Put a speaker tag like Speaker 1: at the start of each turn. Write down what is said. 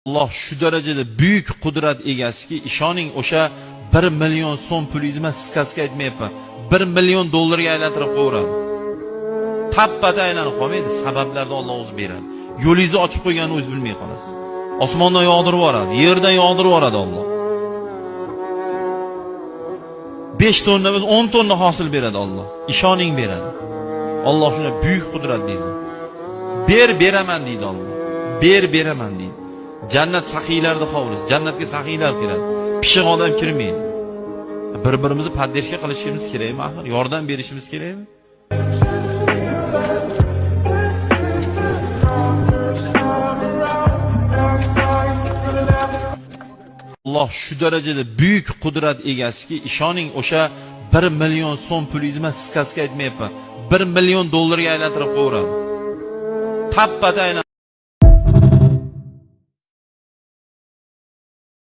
Speaker 1: Alloh shu darajada buyuk qudrat egasiki, ishoning, o'sha 1 million so'm pulingizni man сказка aytmayapman. 1 million dollarga aylantirib qo'yaveradi. Tappata aylanib qolmaydi, sabablarni Alloh o'zi beradi. Yo'lingizni ochib qo'yganini o'zi bilmay qolasiz. Osmondan yog'dirib yuboradi, yerdan yog'dirib yuboradi Alloh. 5 tonna emas, 10 tonna hosil beradi Alloh. Ishoning, beradi. Alloh shunday buyuk qudrat deydi. Ber, beraman deydi Alloh. Ber, beraman deydi. Jannat saxiylarning hovlisi. Jannatga saxiylar kiradi. Pishiq odam kirmaydi. Bir-birimizni поддержка qilishimiz kerakmi axir? Yordam berishimiz kerakmi? Alloh shu darajada buyuk qudrat egasiki, ishoning, o'sha 1 million so'm pulingizni man сказка aytmayapman. 1 million dollarga aylantirib qo'yaveradi. Tappata aylantirib.